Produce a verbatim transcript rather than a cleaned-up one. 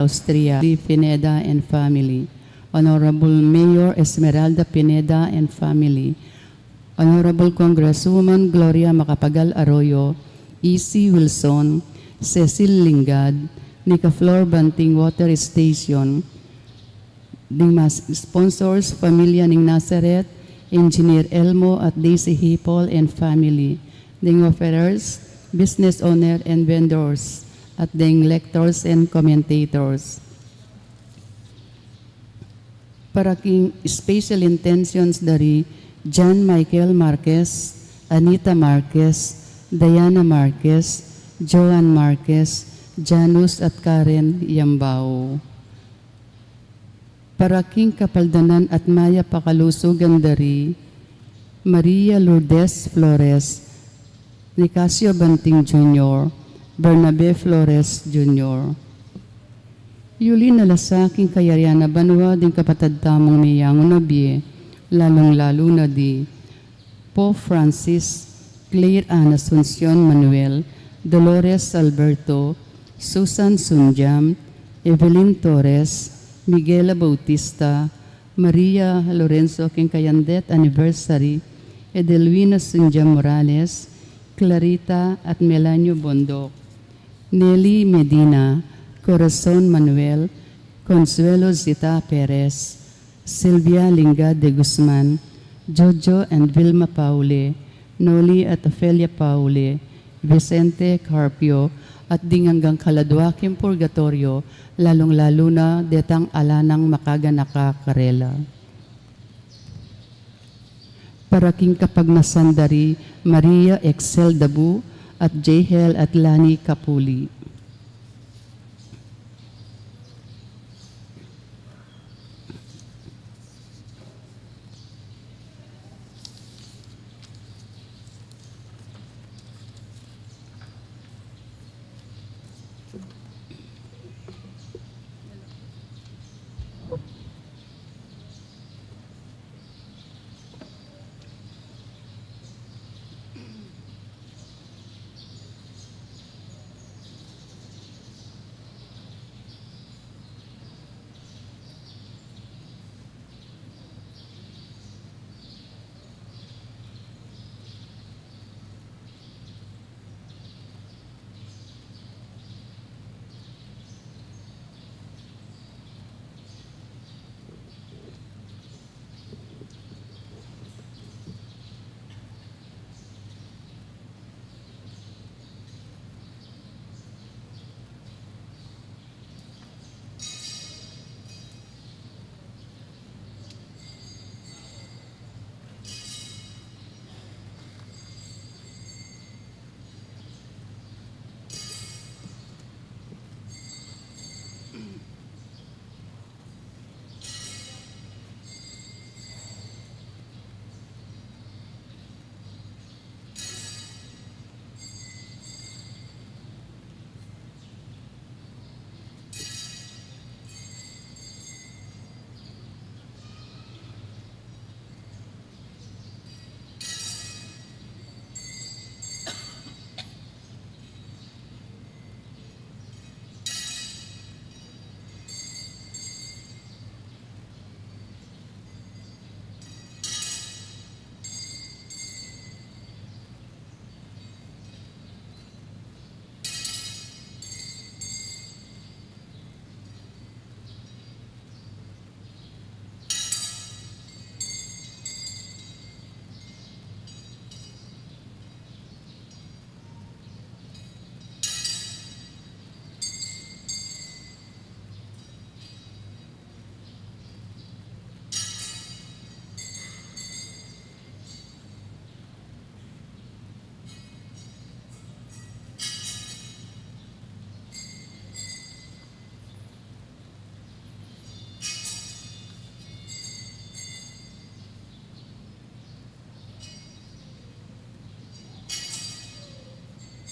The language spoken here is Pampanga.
Austria, Pineda and family, Honorable Mayor Esmeralda Pineda and family, Honorable Congresswoman Gloria Macapagal Arroyo, E C Wilson, Cecil Lingad, Nicaflor Banting Water Station, ding mas sponsors, pamilya ning Nazareth, Engineer Elmo at Daisy Hipol and family, ding offerers, business owner and vendors, at ding lectors and commentators. Para king special intentions dari John Michael Marquez, Anita Marquez, Diana Marquez, Joan Marquez, Janus at Karen Yambao. Para king kapaldanan at mayap a kalusugan dari Maria Lourdes Flores, Nicasio Banting Junior, Bernabe Flores Junior. Yuli na la sa king kayarian a banua ding kapatad tamung meyangu na bie, lalung-lalu na di Pope Francis, Claire Ann Asuncion Manuel, Dolores Alberto, Susan Sunjam, Evelyn Torres, Miguela Bautista, Maria Lorenzo king kayang death anniversary, Edelwina Sunjam Morales, Clarita at Melanio Bondoc, Nelly Medina, Corazon Manuel, Consuelo Zita Perez, Sylvia Lingad de Guzman, Jojo and Vilma Paule, Noli at Ofelia Paule, Vicente Carpio, at ding anggang kaladua king purgatoryo, lalung-lalu na detang ala nang makaganaka karela. Para king kapagnasan dari Maria Excel Dabu at Jehel at Lani Kapuli.